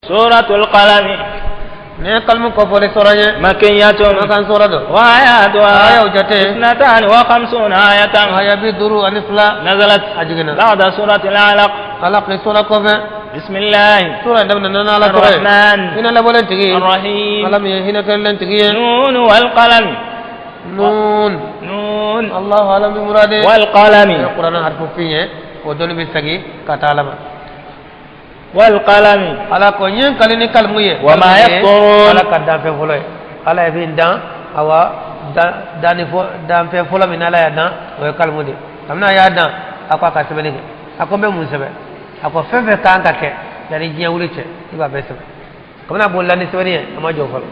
سورة القلم. Nin ye kalimu kɔfɔli sura ye. مكية. Makan sura don. وآياتها Ayaw jate 52 آية. Aya 52. نزلت A jiginna بعد سورة العلق. Alaq sura kɔfɛ. بسم الله Sura in daminɛ n'Ala tɔgɔ ye, الرحمن hinɛ labɔlen tigi, الرحيم. Ala min ye hinɛ kɛlen tigi ye. نون والقلم. Nun. نون. الله أعلم بمراده. والقلم. O ye kuranɛ harifu fin ye, o dɔnni bɛ segin ka taa Ala ma. والقلم. Ala ko n ye n kali ni kalimu ye. وما Kalimu ye يسطرون. Ala ka danfɛn fɔlɔ ye. Ala ye min dan, awa danni fɔ, danfɛn fɔlɔ min Ala y'a dan, o ye kalimu de ye. Kabini a y'a dan, a ko a ka sɛbɛnni kɛ. A ko n bɛ mun sɛbɛn? A ko fɛn fɛn kan ka kɛ yanni diɲɛ wuli cɛ, i b'a bɛɛ sɛbɛn. Kabini a bolila ni sɛbɛnni ye, a ma jɔ fɔlɔ.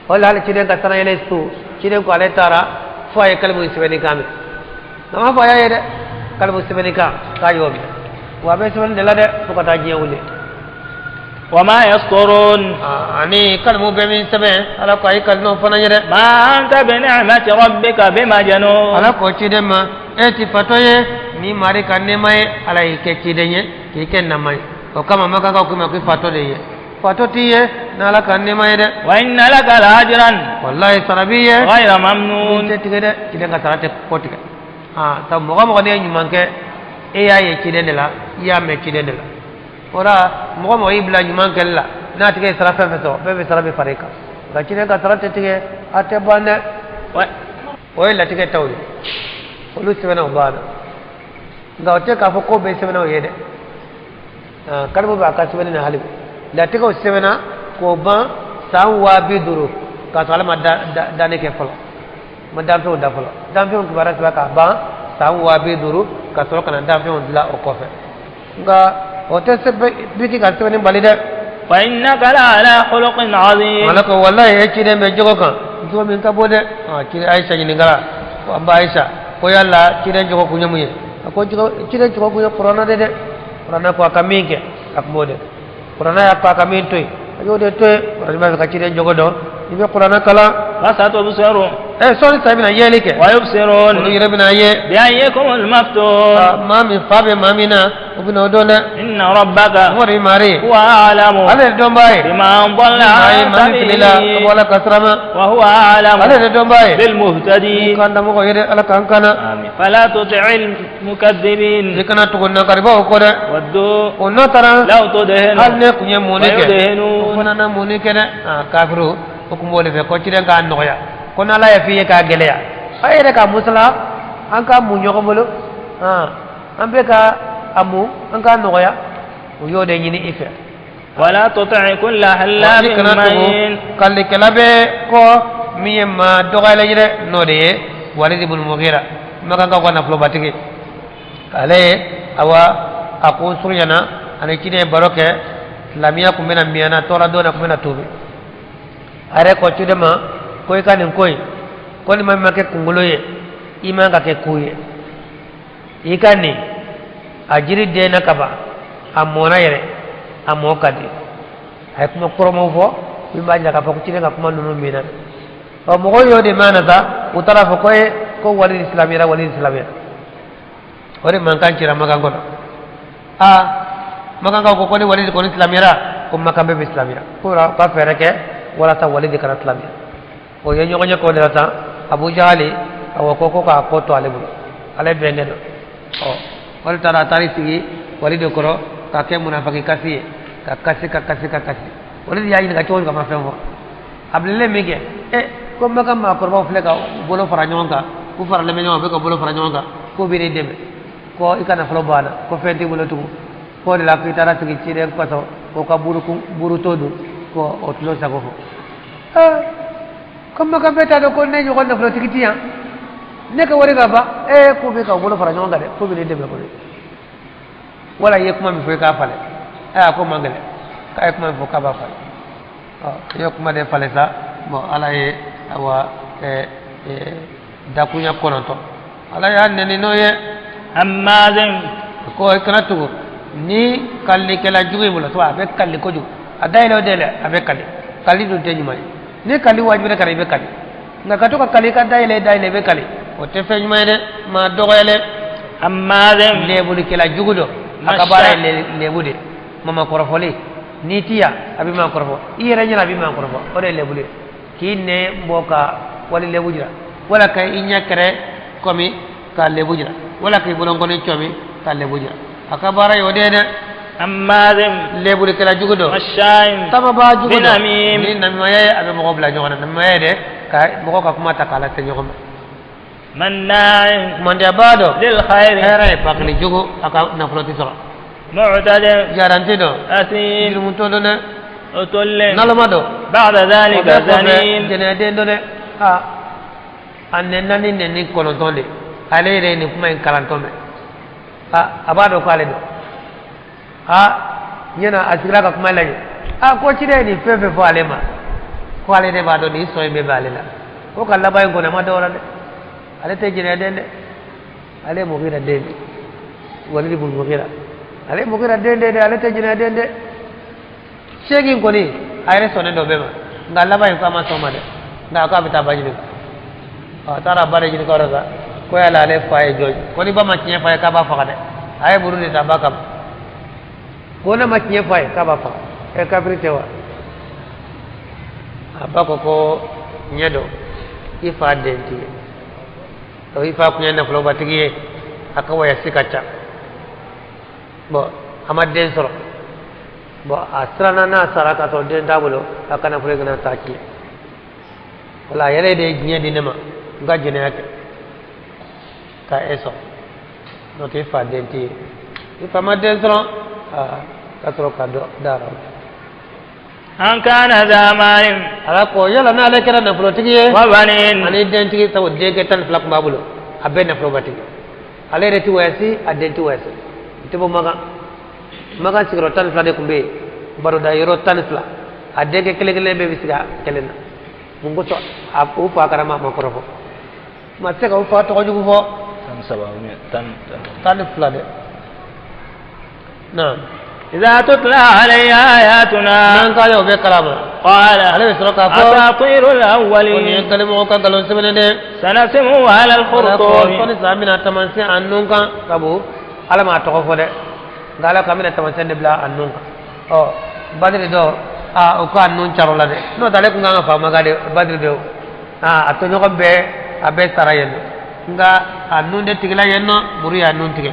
O de la hali ciden ka sanayɛlɛ so, ciden ko ale taara fo a ye kalimu sɛbɛnni kan mɛn. A m'a fɔ a y'a ye dɛ, kalimu sɛbɛnni kan k'a y'o mɛn. Wa a bɛ sɛbɛnni de la dɛ fo ka taa diɲɛ wuli. وما يسطرون. Ani kalimu bɛ min sɛbɛn, Ala ko a ye kali n'o fana ye dɛ. ما أنت بنعمة ربك بمجنون. Ala ko ciden ma, e ti fatɔ ye ni mari ka nɛɛma ye. Ala y'i kɛ ciden ye k'i kɛ nama ye, o kama makankaw k'i ma k'i fatɔ de ye. Fatɔ t'i ye n'Ala ka nɛɛma ye dɛ. وإن لك لأجرا Walayi, sara b'i ye غير min ممنون. tɛ tigɛ dɛ. Ciden ka sara tɛ kɔ tigɛ. Sabu mɔgɔ mɔgɔ n'i ye ɲuman kɛ, e y'a ye ciden de la, i y'a mɛn ciden de la. O la mɔgɔ mɔgɔ y'i bila ɲuman kɛli la, n'a tigi ye sara fɛn fɛn sɔrɔ, fɛn fɛn sara bɛ fara i kan. Nka ciden ka sara tɛ tigɛ, a tɛ ban dɛ. O ye latigɛ taw ye, olu sɛbɛnna, o banna. Nka o tɛ k'a fɔ ko bɛɛ sɛbɛnna o ye dɛ. Kalimu bɛ a ka sɛbɛnni na hali bi. Latigɛw sɛbɛnna k'o ban san 50 000 k'a sɔrɔ ala ma danni kɛ fɔlɔ, ma danfɛnw da fɔlɔ. Danfɛnw kibaruya sɛbɛn k'a ban san 50 000 ka sɔrɔ ka na danfɛnw dilan o kɔfɛ. Nka o tɛ biki ka sɛbɛnni bali dɛ. وإنك لعلى خلق عظيم. Ala ko walayi, e ciden bɛ jogo kan, jogo min ka bon dɛ. Ciden Ayisa ɲininkara ko an ba Ayisa ko yala ciden jogo kun ye mun ye? A ko ciden jogo kun ye kuranɛ de dɛ. Kuranɛ ko a ka min kɛ, a kun b'o de kɛ. Kuranɛ y'a ko a ka min to yen, a y'o de to yen. Kuranɛ b'a fɛ ka ciden jogo dɔn, i bɛ kuranɛ kalan. فستبصر. Sɔɔni sa i bɛna yeli kɛ. ويبصرون. Olu yɛrɛ bɛna ye. بأيكم المفتون. Maa min fa bɛ maa min na, o bɛna o dɔn dɛ. إن ربك Mɔgɔ de mari هو أعلم ale de dɔnbaa ye بمن ضل maa ye عن maa min filila ka bɔ سبيله Ala ka sira ma. وهو أعلم Ale de dɔnbaa ye بالمهتدين. kan da mɔgɔ ye dɛ. Ala k'an kana. آمين. فلا تطع المكذبين. I kana tugu nankaribaw kɔ dɛ. ودوا O nɔ taara لو تدهن hali ne kun ye munni kɛ, o ويدهنون. fana na munni kɛ dɛ. Kafiru o kun b'o de fɛ ko ciden k'a nɔgɔya, ko n'Ala ye f'i ye k'a gɛlɛya, a yɛrɛ ka musala, an ka mun ɲɔgɔn bolo, an bɛ ka a mun, an k'a nɔgɔya. O y'o de ɲini i fɛ. ولا تطع كل Wa حلاف i kana tugu مهين. kalikɛla bɛ kɔ min ye maa dɔgɔyalen ye dɛ, n'o de ye Walid ibn Mughira, Makankaw ka nafolobatigi. Ale ye awa a ko surunyana ani ciden ye baro kɛ, silamɛya kun bɛna miyana tɔɔrɔ don na, kun bɛna tuubi. A yɛrɛ ko ciden ma ko i ka nin ko in ko ni maa min ma kɛ kunkolo ye, i man ka kɛ ku ye. I ka nin a jiri den na kaban, a mɔna yɛrɛ, a mɔ ka di. A ye kuma kɔrɔmaw fɔ min b'a jira k'a fɔ ko ciden ka kuma ninnu min na. Ɔ, mɔgɔw y'o de mɛn na sa, u taara fɔ ko e ko Walidi silamɛyara, Walidi silamɛyara. O de mankan cira Makan kɔnɔ. Aa, Makankaw ko ni Walidi kɔni silamɛyara, ko Makan bɛɛ bɛ silamɛya, ko ka fɛɛrɛ kɛ walasa Walidi kana silamɛya. O ye ɲɔgɔn ye k'o de la tan. Abu Jahali awɔ ko k'a ko to ale bolo, ale bɛnkɛ don. Ɔ, wali taara, a taara i sigi Walidi kɔrɔ k'a kɛ munafaki kasi ye, ka kasi, ka kasi, ka kasi. Walidi y'a ɲininka cogo min, ka ma fɛn fɔ. A bilalen min kɛ, e ko Makan maakɔrɔbaw filɛ ka bolo fara ɲɔgɔn kan, k'u faralen bɛ ɲɔgɔn kan, u bɛ ka bolo fara ɲɔgɔn kan k'u bɛ n'i dɛmɛ, ko i ka nafolo banna, ko fɛn t'i bolo tugun, k'o de la k'i taara sigi ciden kɔsɔn k'o ka buruto dun, ko o tulo sago fɔ. Ko Makan bɛɛ t'a dɔn ko ne ɲɔgɔn nafolotigi ti yan, ne ka wari ka ban. K'u bɛ ka bolo fara ɲɔgɔn kan dɛ, k'u bɛ n'i dɛmɛ kɔni. Wala i ye kuma min fɔ, i k'a falen. A ko man gɛlɛn, k'a ye kuma min fɔ, k'a b'a falen. Ɔ, i ye kuma de falen sa. Bon, Ala ye awa dakunya 9, Ala y'a nɛni n'o ye. هماز. Ko i kana tugu ni kalikɛla jugu in bolo, to a bɛ kali kojugu, a dayɛlɛ o dayɛlɛ, a bɛ kali. Kali dun tɛ ɲuman ye. Ni kali wajibira ka na, i bɛ kali. Nka ka to ka kali, i ka dayɛlɛ dayɛlɛ, i bɛ kali, o tɛ fɛn ɲuman ye dɛ, maa dɔgɔyalen. هماز. Lebulikɛla jugu don. A ka baara ye lebu de, mama kɔrɔfɔli. N'i ti yan, a b'i ma kɔrɔfɔ. I yɛrɛ ɲɛna, a b'i ma kɔrɔfɔ. O de ye lebu ye, k'i nɛn bɔ ka wali lebu jira, wala ka i ɲɛ kɛrɛ kɔmi ka lebu jira, wala k'i bolonkɔni cɔmi ka lebu jira. A ka baara ye o de ye dɛ. Hammazin. Lebulikɛla jugu dɔ. Masha'in. Tababa jugu dɔ. Binamim. Ni namimaya ye, a bɛ mɔgɔ bila ɲɔgɔn na. Namimaya ye dɛ, ka mɔgɔ ka kuma ta k'a lase ɲɔgɔn ma. Manna'in. Mandiyabaa dɔ. Lil khayri. Hɛrɛ ye bakili jugu, a ka nafolo tɛ sɔrɔ. Mu'tadin. Jarante dɔ. Asim. Jurumutɔ dɔ dɛ. Utullin. Naloma dɔ. Ba'da O dhalika bɛɛ kɔfɛ, zanim. jɛnɛyaden dɔ dɛ. Aa, a nɛnna ni nɛni 9 de. Ale yɛrɛ ye nin kuma in kalantɔ mɛn. Aa, a b'a dɔn k'ale don. Aa, ɲɛna a sigira ka kuma lajɛ. Aa, ko ciden ye nin fɛn fɛn fɔ ale ma, ko ale de b'a dɔn nin sɔn in bɛɛ b'ale la. Ko ka laban in kɔni, a ma dɔw la dɛ. Ale tɛ jɛnɛyaden dɛ. Ale ye Mugira den de, Walidi bun Mugira. Ale ye Mugira den de dɛ, ale tɛ jɛnɛyaden dɛ. 8 kɔni, a yɛrɛ sɔnnen dɔ bɛɛ ma, nka laban in ko a ma sɔn ma dɛ. Nka a ko a bɛ taa ba ɲininka. A taara ba de ɲininka o la sa, ko yala ale fa ye jɔn ye? Ko ni ba ma tiɲɛ f'a ye, k'a b'a faga dɛ. A ye muru de ta ba kama, ko n'a ma tiɲɛ f'a ye, k'a b'a faga. Ɛ, kafiri tɛ wa? A ba ko ko ɲɛ dɔn, i fa den t'i ye. Donc i fa kun ye nafolobatigi ye, a ka wayasi ka ca. Bon, a ma den sɔrɔ. Bon, a siranna n'a sara k'a sɔrɔ den t'a bolo, a ka nafolo kana taa tiɲɛ. Wala a yɛrɛ de ye diɲɛ di ne ma n ka jɛnɛya kɛ ka e sɔrɔ. N'o tɛ, i fa den t'i ye. I fa ma den sɔrɔ, aa, ka sɔrɔ ka dɔ dara. An kana dha malin. Ala ko yala n'ale kɛra nafolotigi ye Wa banin. ani dentigi, sabu denkɛ 12 tun b'a bolo, a bɛɛ nafolobatigi. Ale yɛrɛ ti wayasi, a den ti wayasi. I tɛ bɔ Makan. Makan sigiyɔrɔ 12 de tun bɛ yen, baroda yɔrɔ 12. A denkɛ kelen kelen bɛɛ bɛ sigi a kelen na. Mun kosɔn a u fa kɛra ma kɔrɔfɔ, ma tɛ se ka u fa tɔgɔ jugu fɔ. 13, 10. 12 dɛ, naam. إذا تتلى عليه آياتنا. N'an ka y'o bɛ kalama, قال ale bɛ sɔrɔ k'a fɔ أساطير ko nin ye الأولين. kalimɔgɔw ka nkalon sɛbɛnnen dɛ. سنسمه على Ala ko الخرطوم. ko ni san bɛna taamasiyɛn a nun kan, sabu Ala m'a tɔgɔ fɔ dɛ, nka Ala ko an bɛna taamasiyɛn de bila a nun kan. Ɔ, Badiri dɔ, aa, o ko a nun caro la dɛ. N'o tɛ, ale kun kan ka faama ka de Badiri dɔ. Aa, a tɔɲɔgɔn bɛɛ, a bɛɛ sara yen nɔ, nka a nun de tigɛla yen nɔ. Muru y'a nun tigɛ.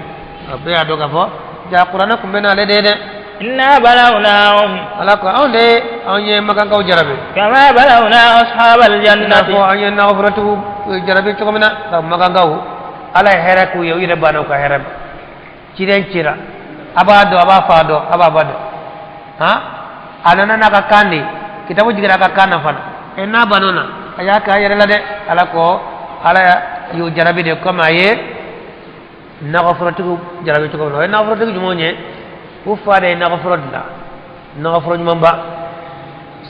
A bɛɛ y'a dɔn k'a fɔ ja kuranɛ kun bɛ n'ale de ye dɛ. إنا بلوناهم. Ala ko anw de, anw ye makankaw jarabi كما بلونا أصحاب i n'a الجنة. fɔ an ye nagaforotigiw jarabi cogo min na. Ka makankaw, Ala ye hɛrɛ k'u ye, u yɛrɛ banna u ka hɛrɛ ma. Ciden cira, a b'a dɔn, a b'a fa dɔn, a b'a ba dɔn. Han, a nana n'a ka kan de ye, kitabu jiginna a ka kan na fana. Ɛ, n'a bann'o na, a y'a kɛ a yɛrɛ la dɛ. Ala ko Ala y'u jarabi de komi a ye nagaforotigiw jarabi cogo min na. O ye nagaforotigiw jumɛnw ye? U fa de ye nagaforo dilan, nagaforo ɲumanba.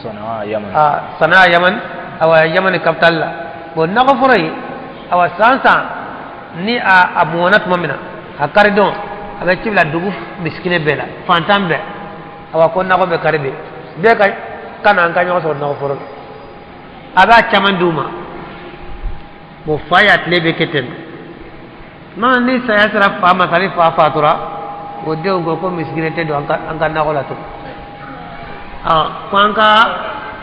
صنعاء يمن. A Sanaa Yaman, awa Yaman capital la. Bon, nagaforo ye, awa san san ni a mɔna tuma min na, a kari don, a bɛ ci bila dugu misikinɛ bɛɛ la, fantan bɛɛ. Awa ko nakɔ bɛ kari bi, bɛɛ ka na an ka ɲɔgɔn sɔrɔ nakɔforo la. A b'a caman d'u ma. Bon, fa y'a tile bɛ kɛ ten. Non, ni saya sera fa ma, sani fa fatura, o denw ko ko misikinɛ tɛ don an ka nakɔ la tugun. Ah, ko an ka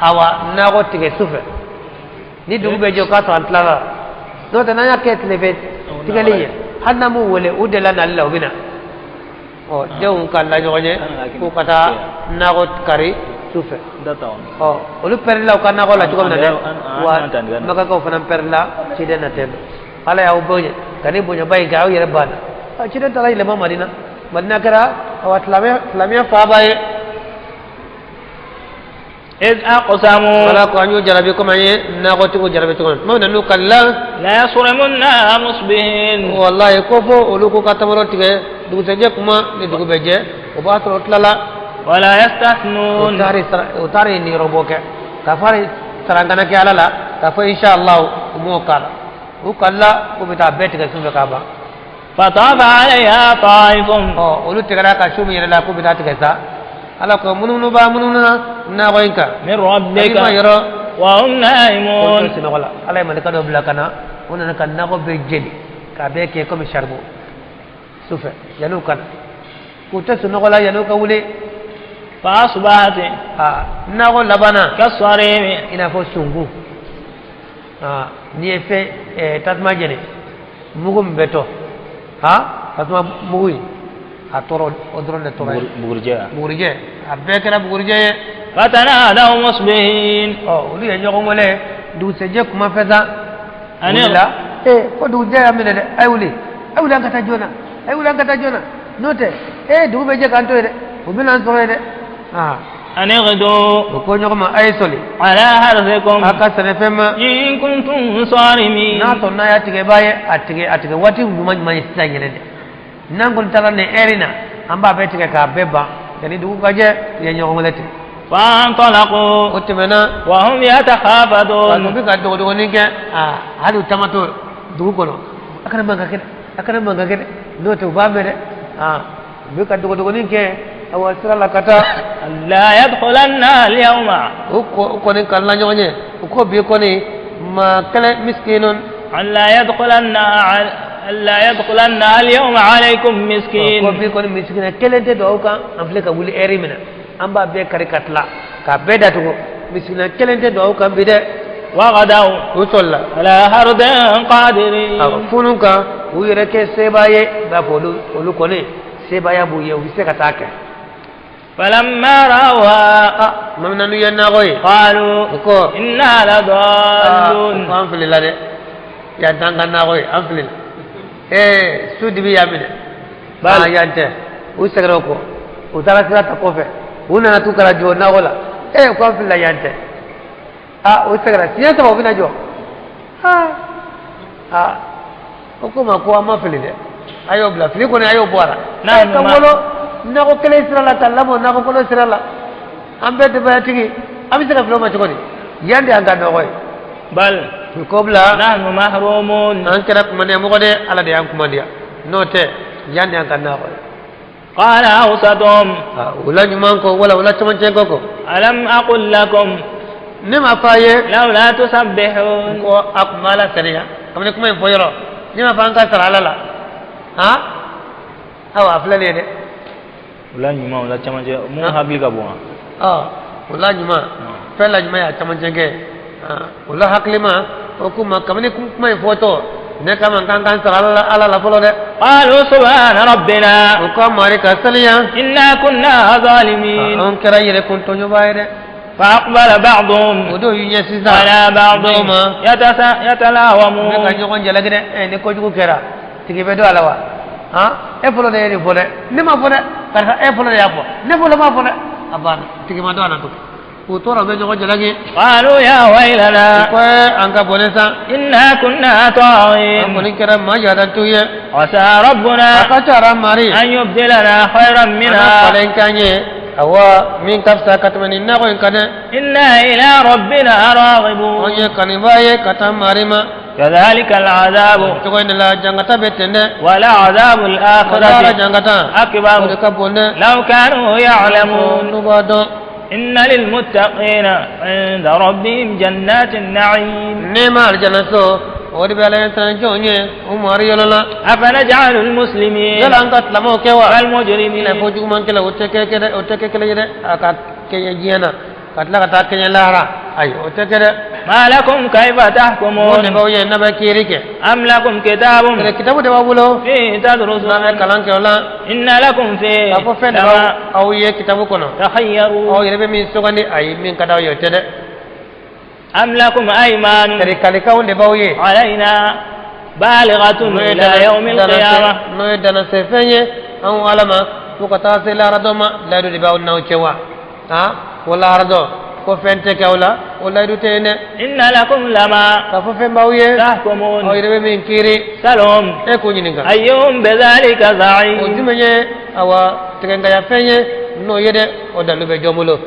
awa nakɔ tigɛ su fɛ, ni dugu bɛ jɛ, o k'a sɔrɔ an tilala. N'o tɛ, n'an y'a kɛ tile fɛ tigɛli ye, hali n'an m'u wele, u delila nali la, u bɛ na. Ɔ, denw ka la ɲɔgɔn ye k'u ka taa nakɔ kari su fɛ. Ɔ, olu pɛrɛlila u ka nakɔ la cogo min na dɛ, wa makakaw fana pɛrɛlila ciden na ten. Ala y'aw bonya ka ni bonyaba in kɛ, aw yɛrɛ banna. Ciden taara yɛlɛma Madina. Madina kɛra awa silamɛya faaba ye. إذ أقسموا. Ala ko an y'u jarabi komi an ye nakɔtigiw jarabi cogo min tuma min na n'u kalila. ليصرمنها مصبحين. Wallahi, ko fo olu ko ka tamaro tigɛ dugusɛjɛ kuma, ni dugu bɛ jɛ, o b'a sɔrɔ o tilala. ولا O يستثنون. taari sara, o taari niyɔrɔbɔ kɛ k'a fɔ hali sarankana kɛ Ala la k'a fɔ inshallah, u m'o k'a la. U kalila k'u bɛ taa bɛɛ tigɛ sufɛ k'a ban. فطاف عليها طائف. Ɔ, olu tigɛra ka su min yɛrɛ la k'u bɛ taa tigɛ sa, Ala ko munumunu b'a munumunu na nakɔ in kan من ربك ma yɔrɔ وهم o to نائمون. sunɔgɔ la, Ala ye malika dɔ bila ka na. O nana ka nakɔ bɛɛ jeni k'a bɛɛ kɛ komi charbon sufɛ, yan'u ka na k'u tɛ sunɔgɔ la, yan'u ka wuli. فأصبحت Aa, nakɔ labanna كالصريم. I n'a fɔ sunkun. Aa, n'i ye fɛn tasuma jeni, mugu min bɛ to, ha, tasuma mugu in, a tɔrɔ o dɔrɔn de tora yen. Bugurijɛ. Bugurijɛ, a bɛɛ kɛra bugurijɛ ye. فتنادوا مصبحين. Ɔ, olu ye ɲɔgɔn wele dugusɛjɛ kuma fɛ sa. Ani- Wulila ee, ko dugujɛ y'a minɛ dɛ, a ye wuli, a ye wuli, an ka taa joona, a ye wuli, an ka taa joona, n'o tɛ ee, dugu bɛ jɛ k'an to yen dɛ, u bɛna an sɔrɔ yen dɛ. Aa, أن اغدوا o ko ɲɔgɔn ma, a ye soli على حرثكم a ka sɛnɛfɛn ma إن كنتم صارمين. N'a sɔrɔ n'a y'a tigɛ, i b'a ye a tigɛ, a tigɛ waati ɲuman ɲuman ye sisan yɛrɛ dɛ. N'an kɔni taara nin ɛri na, an b'a bɛɛ tigɛ k'a bɛɛ ban yanni dugu ka jɛ. U ye ɲɔgɔn wele ten. فانطلقوا O tɛmɛna وهم ka يتخافتون. bɛ ka dogodogonin kɛ. Aa, hali u tamatɔ dugu kɔnɔ, a kana mankan kɛ dɛ, a kana mankan kɛ dɛ, n'o tɛ u b'a mɛn dɛ. Aa, u bɛ ka dogodogonin kɛ, awa, sira la ka taa. لا يدخلن اليوم U ko u kɔni kalila ɲɔgɔn ye, u ko bi kɔni maa kɛlɛ miskinun. أن لا يدخلن أن لا يدخلن اليوم عليكم Ko مسكين. bi kɔni misikina kelen tɛ don aw kan. An filɛ ka wuli ɛri min na, an b'a bɛɛ kari ka tila k'a bɛɛ datugu, misikina kelen tɛ don aw kan bi dɛ. وغدوا U sɔlila على حرد قادرين. awɔ, funu kan u yɛrɛ kɛ sebaa ye, i b'a fɔ olu kɔni sebaaya b'u ye, u bɛ se ka taa kɛ. فلما رأوها Aa, tuma min na n'u ye nakɔ ye, قالوا u ko إنا aa, لضالون. ko an filila dɛ, yan t'an ka nakɔ ye, an filila. Ee, su dibi y'a minɛ. Bal. Aa, yan tɛ. U seginna o kɔ, u taara sira ta kɔfɛ, u nana t'u kana jɔ nakɔ la. Ee, ko an filila, yan tɛ. Aa, u seginna siɲɛ saba, u bɛna jɔ. Aa aa, o ko ma ko an ma fili dɛ, a y'o bila fili kɔni, a y'o bɔ a la. N'a Ka ma- wolo nakɔ kelen sira la, ka lamɔ nakɔ kɔnɔ sira la, an bɛɛ denbayatigi, an bɛ se ka fili o ma cogo di? Yan de y'an ka nɔgɔ ye. بل Ko bila نحن محرومون. An kɛra kumandiya mɔgɔ de, Ala de y'an kumandiya, n'o tɛ yan de y'an ka nakɔ ye. قال أوسطهم Aa, o la ɲuman ko wala o la cɛmancɛ ko ألم أقل لكم ne ma fɔ a ye لولا تسبحون؟ ko a kun b'a la sariya kabini kuma in fɔ yɔrɔ, ne ma fɔ an ka sara Ala la? Han, awa, a filɛ nin ye dɛ. O la ɲuman, o la cɛmancɛ, mun hakili ka bon wa? Ɔ, o la ɲuman, fɛn la ɲuman y'a cɛmancɛ kɛ. O la hakilima o kuma, kabini kuma in fɔtɔ ne kama k'an k'an sara Ala la, Ala la fɔlɔ dɛ. قالوا سبحان ربنا O ko mari ka saliya إنا كنا ظالمين. Anw kɛra yɛrɛ kun tɔɲɔbaa ye dɛ. فأقبل بعضهم O dɔw y'u ɲɛ sisan على بعض dɔw ma يتسا- u bɛ ka يتلاومون. ɲɔgɔn jalaki dɛ. Ɛ, ni kojugu kɛra, tigi bɛ don a la wa? Han, e fɔlɔ de ye nin fɔ dɛ. Ne ma fɔ dɛ, karisa, e fɔlɔ de y'a fɔ, ne fɔlɔ ma fɔ dɛ. A banna, tigi ma don a la tugun. U tora u bɛ ɲɔgɔn jalaki. قالوا يا U ويلنا ko ee, an ka bɔnɛ sa. إنا كنا An طاغين. kɔni kɛra maa jadantu ye. عسى ربنا A ka ca mari أن يبدلنا خيرا ana منها falen k'an ye, awa, min ka fisa ka tɛmɛ nin nakɔ in kan dɛ. إنا إلى ربنا Anw راغبون. ye kanibaa ye ka taa mari ma. كذلك العذاب Cogo in de la jangata bɛ ten dɛ. ولعذاب O الآخرة jangata o de أكبر ka bon dɛ لو كانوا يعلمون. n'u b'a dɔn. إن للمتقين عند ربهم جنات النعيم. Nɛɛma alijana so, o de bɛ Ala ɲɛsiran jɔn ye o mari yɔrɔ la. أفنجعل المسلمين Yala an ka silamɛw kɛ wa i n'a كالمجرمين؟ fɔ jugumankɛla? O tɛ kɛ dɛ, o tɛ kɛ kelen ye dɛ. A ka kɛɲɛ diɲɛ na ka tila ka taa kɛɲɛ lahara, ayi, o tɛ kɛ dɛ. ما لكم كيف Mun de تحكمون؟ b'aw ye n'a bɛ kiiri kɛ? أم لكم كتاب Kɛlɛ kitabu de b'aw bolo فيه n'a bɛ تدرسون؟ kalan kɛ o la. إن لكم فيه K'a fɔ fɛn de لما b'aw aw ye kitabu kɔnɔ, aw تخيرون. yɛrɛ bɛ min sugandi, ayi, min ka d'aw ye, o tɛ dɛ. أم لكم أيمان Kɛlɛ kalikanw de b'aw ye علينا بالغة n'o ye إلى يوم القيامة؟ n'o ye danasɛfɛn ye anw Ala ma fo ka taa se lahara dɔ ma. Layidu de b'aw n'aw cɛ wa? Han, ko lahara dɔ ko fɛn tɛ kɛ aw la, o layidu tɛ yen dɛ. إن لكم لما K'a fɔ fɛn b'aw ye, aw تحكمون. yɛrɛ bɛ min kiiri. سلهم E k'o ɲininka. أيهم بذلك O زعيم. jumɛn ye, awa, tigɛngaya fɛn ye n'o ye dɛ? O dalu bɛ jɔn bolo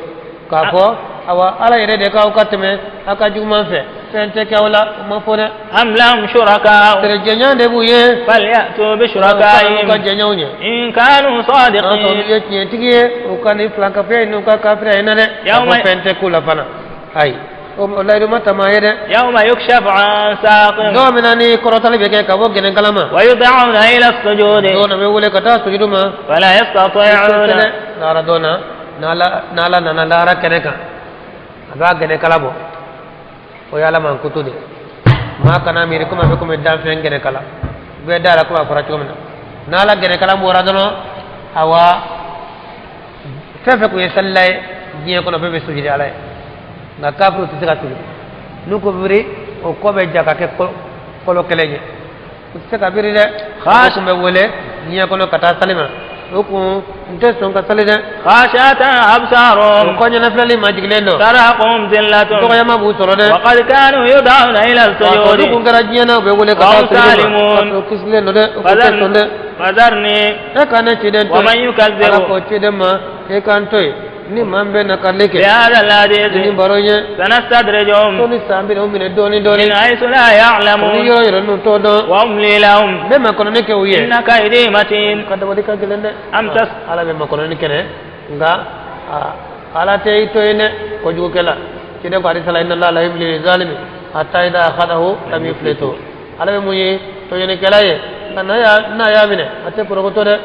k'a fɔ, awa, Ala yɛrɛ de k'aw ka tɛmɛ aw ka juguman fɛ, fɛn tɛ kɛ aw la, o ma fɔ dɛ. أم لهم شركاء Tere jɛɲɔgɔn de b'u ye. فليأتوا U ka بشركائهم jɛɲɔgɔnw ye إن كانوا n'a sɔrɔ olu صادقين. ye tiɲɛtigi ye, u ka nin filankafoya in n'u ka kafiriya in na dɛ, k'a fɔ fɛn tɛ k'u la fana, ayi, o layidu ma tama ye dɛ. يوم يكشف عن ساق Don min na ni kɔrɔtali bɛ kɛ ka bɔ gɛnɛkala ma, ويدعون إلى السجود don na bɛ wele ka taa sujudu ma, فلا يستطيعون. lahara don na N'Ala nana lahara kɛnɛ kan, a b'a gɛnɛkala bɔ. O ye Ala mankutu de ye. Maa kana miiri komi a bɛ komi danfɛn gɛnɛkala bɛɛ da la, komi a fɔra cogo min na. N'Ala gɛnɛkala bɔra dɔrɔn, awa, fɛn fɛn kun ye salila ye diɲɛ kɔnɔ, bɛɛ bɛ sujudi Ala ye. Nka kafiriw tɛ se ka sujudi. N'u ko biri, o kɔ bɛ ja ka kɛ kɔlɔ kelen ye. U tɛ se ka biri dɛ. O kun bɛ wele diɲɛ kɔnɔ ka taa sali ma, o kun n tɛ sɔn ka sali dɛ. خاشعة أبصارهم. O kɔ ɲɛnafilɛli majigilen don. ترهقهم ذلة. Dɔgɔyama b'u sɔrɔ dɛ. وقد كانوا يدعون إلى olu kun السجود kɛra diɲɛ na, u bɛ wele ka taa وهم sujudi ma. سالمون. Ka sɔrɔ kisilen don dɛ, o kun tɛ sɔn dɛ. فذرني E ka ne ciden to ومن yen. يكذب Ala ko ciden ma, e k'an to yen ni maa min bɛ nakarili kɛ بهذا ni الحديث baro ye. سنستدرجهم To ni san bɛ u minɛ dɔɔni dɔɔni من حيث لا ni يعلمون yɔrɔ yɔrɔ n'u t'o dɔn. وأملي لهم N bɛ makɔnɔni kɛ u ye. إن كيدي متين. Ka dabali ka gɛlɛn dɛ. أم تس Ala bɛ makɔnɔni kɛ dɛ, nka Ala tɛ i to yen dɛ kojugukɛla. Ciden ko hadisa la: inna Allaha la yumli lizalimi hatta idha akhadahu lam yuflitu. Ala bɛ mun ye tɔɲɔnikɛla ye, nka n'a y'a minɛ, a tɛ porokoto dɛ.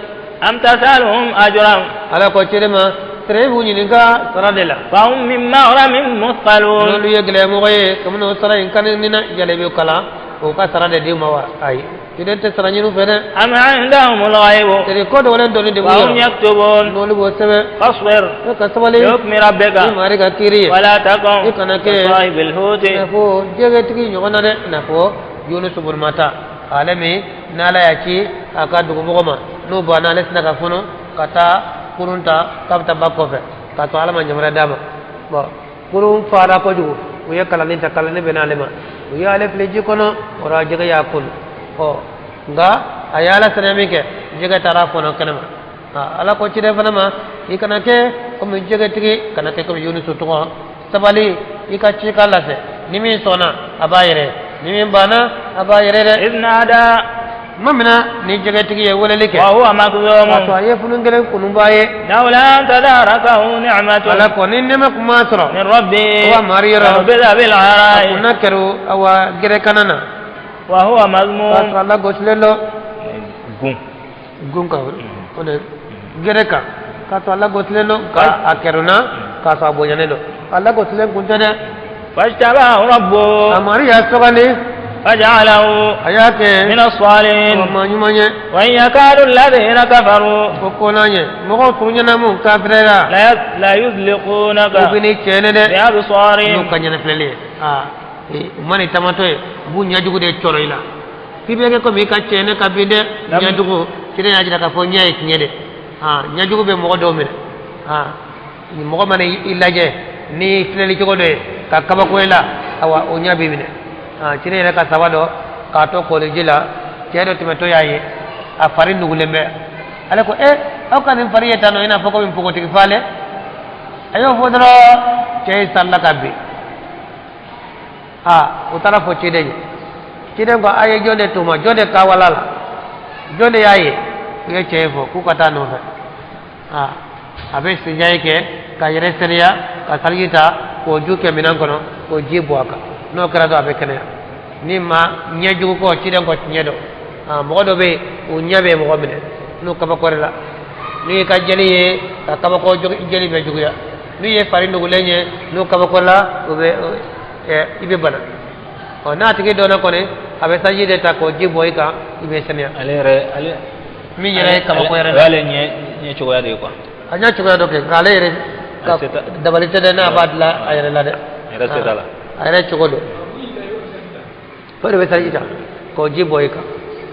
أم تسألهم أجرا Ala ko ciden ma, tere b'u ɲininka sara de la. فهم من مغرم مثقلون. N'olu ye gɛlɛyamɔgɔ ye, kabini o sara in kan ni na yɛlɛ bɛ kalan, o ka sara de di u ma wa? Ayi, ciden tɛ sara ɲini u fɛ dɛ. أم عندهم الغيب Tere ko dogolen dɔɔni de b'u وهم yɔrɔ يكتبون. n'olu b'o sɛbɛn. فاصبر E ka sabali لحكم ربك ni mari ka kiiri ye. ولا تكن I kana kɛ كصاحب الحوت i n'a fɔ jɛgɛtigi ɲɔgɔn na dɛ, i n'a fɔ Yunus bun Mata, ale min n'Ala y'a ci a ka dugumɔgɔ ma, n'u banna, ale sina ka funu ka taa kurun ta k'a bɛ taa ba kɔfɛ, k'a sɔrɔ Ala ma yamaruya d'a ma. Bɔn, kurun fara kojugu, u ye kalani ta, kalani bɛnna ale ma, u y'ale fili ji kɔnɔ. O la jɛgɛ y'a kunu. Ɔ, nka a ye Ala sɛnɛ min kɛ, jɛgɛ taara kɔnɔ kɛnɛ ma. Ala ko ciden fana ma, i kana kɛ komi jɛgɛtigi, kana kɛ komi Yunusu tɔgɔ. Sabali, i ka ci ka lase. Ni min sɔnna, a b'a yɛrɛ, ni min banna, a b'a yɛrɛ dɛ. إذ نادى Tuma min na ni jɛgɛtigi ye weleli kɛ, وهو k'a مكظوم sɔrɔ a ye funun kelen kununba ye. لولا أن تداركه نعمة Ala ko ni nɛɛma kun m'a sɔrɔ من ربه awa mari yɔrɔ, لنبذ a بالعراء kunna kɛra awa gɛrɛkana na وهو k'a مذموم. sɔrɔ a lagosilen don. Gun. Gun kan o de gɛrɛ kan, k'a sɔrɔ a lagosilen don, ka a kɛruna k'a sɔrɔ a bonyanen don, a lagosilen kun tɛ dɛ. فاجتباه ربه A mari y'a sɔgɔli فجعله a y'a kɛ من الصالحين. maa ɲuman ye. وإن يكاد الذين كفروا Ko ko n'a ye mɔgɔw furuɲɛna mun kafirera ليزلقونك u bɛ ni cɛnɛ dɛ n'u بأبصارهم ka ɲɛnafilɛli ye. Aa, u ma nin tamatɔ ye, u b'u ɲɛjugu de cɔrɔ i la k'i bɛ kɛ komi i ka cɛnɛ ka bin dɛ. Ɲɛjugu, ciden y'a jira k'a fɔ ɲɛ ye tiɲɛ de. Aa, ɲɛjugu bɛ mɔgɔ dɔw minɛ. Aa, mɔgɔ mana i lajɛ ni filɛli cogo dɔ ye ka kabako i la, awa, o ɲɛ b'i minɛ. Aa, ciden yɛrɛ ka saba dɔ k'a to kɔlɔji la, cɛ dɔ tɛmɛtɔ y'a ye a fari nugulen bɛ. Ale ko: e, aw ka nin fari ye tan nɔ, i n'a fɔ komi npogotigi falen. A y'o fɔ dɔrɔn, cɛ ye salila ka bin. Aa, u taara fɔ ciden ye. Ciden ko: a ye jɔn de tuma, jɔn de kawala la, jɔn de y'a ye? U ye cɛ ye fɔ k'u ka taa nɔfɛ. Aa, a bɛ sinjayi kɛ ka yɛrɛ saniya, ka saliji ta k'o ju kɛ minɛn kɔnɔ k'o ji bɔ a kan. N'o kɛra dɔrɔn, a bɛ kɛnɛya. Ni ma ɲɛjugu kɔ, ciden kɔ tiɲɛ dɔn. Aa, mɔgɔ dɔ bɛ yen, o ɲɛ bɛ mɔgɔ minɛ n'o kabakɔrɛ la. N'u y'i ka jeli ye ka kabako, jeli bɛ juguya. N'u ye fari nugulen ye n'o kabako la, o bɛ i bɛ bana. Ɔ, n'a tigi dɔnna kɔni, a bɛ saji de ta k'o ji bɔ i kan, i bɛ saniya. Ale yɛrɛ ale Min yɛrɛ ye kabako yɛrɛ o y'ale ɲɛ cogoya de ye quoi. A ɲɛ cogoya dɔ kɛ, nka ale yɛrɛ ka A se t'a- dabali tɛ dɛ, n'a b'a dilan a yɛrɛ la dɛ. A yɛrɛ se t'a la. A yɛrɛ cogo don, o de bɛ saji ta k'o ji bɔ i kan.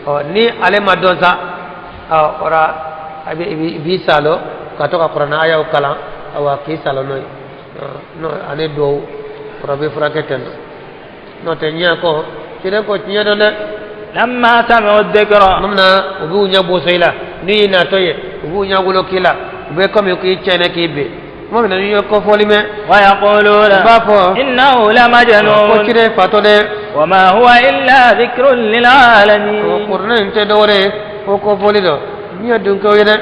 Ɔ, ni ale ma dɔn sa, ɔ, o la a bɛ i b'i salo ka to ka kuranɛ ayaw kalan, awa, k'i salo n'o ye. Ɔ, n'o ani duwawu, o la bɛ furakɛ ten tɔ. N'o tɛ, ɲɛ kɔ, ciden ko tiɲɛ dɔn dɛ. لما سمعوا الذكر Tuma min na u b'u ɲɛ boso i la, n'i y'i natɔ ye, u b'u ɲɛ wolo k'i la, u bɛ komi k'i cɛnɛ k'i bin. Tuma min na n'i ye kɔfɔli mɛn, ويقولون u b'a fɔ إنه ko لمجنون ciden fatɔ dɛ. وما هو إلا ذكر Ko للعالمين. kuranɛ in tɛ dɔwɛrɛ ye ko kɔfɔli dɔ diɲɛ dunkɛw ye dɛ.